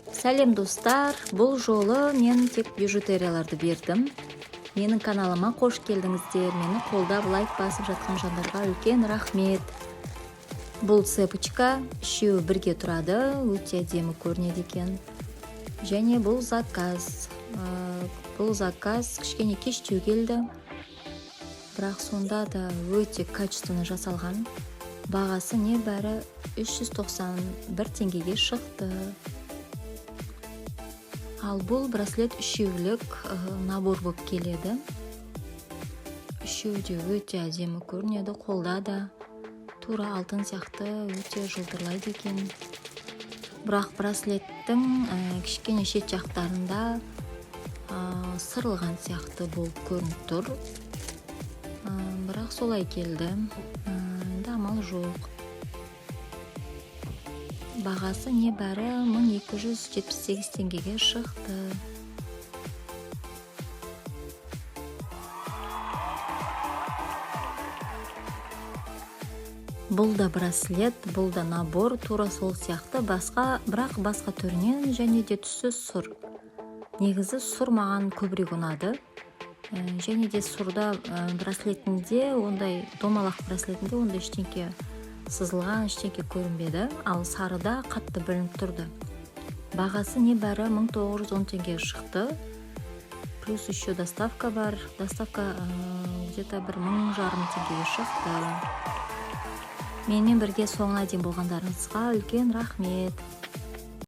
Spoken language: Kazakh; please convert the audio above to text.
Сәлем, достар! Бұл жолы мен тек бижутерияларды бердім. Менің каналыма қош келдіңіздер! Мені қолдап, лайк басып жатқан жандарға үлкен рахмет. Бұл цепочка, үшеуі бірге тұрады, өте әдемі көрінеді екен. Және бұл заказ. Бұл заказ кішкене кештеу келді, бірақ сонда да өте качественно жасалған. Бағасы небәрі 391 теңгеге шықты. Ал бұл браслет үшеулік набор болып келеді. Үшеуі де өте әдемі көрінеді, қолда да тура алтын сияқты өте жылтырлайды екен. Бірақ браслеттің кішкене шет жақтарында сырылған сияқты болып көрініп тұр. Бірақ солай келді. Енді амал жоқ. Бағасы небәрі 1278 теңгеге шықты. Бұл да браслет, бұл да набор, тура сол сияқты, басқа, бірақ басқа түрінен және де түсі сұр. Негізі сұр маған көбірек ұнады. Және де сұрда браслетінде ондай, домалақ браслетінде ондай ештеңке сызылған, ештеңке көрінбеді, ал сарыда қатты білініп тұрды. Бағасы небәрі 1910 теңге шықты, плюс еще доставка бар. Доставка где-то бір 1500 теңгеге шықты. Менімен бірге соңына дейін болғандарыңызға үлкен рахмет.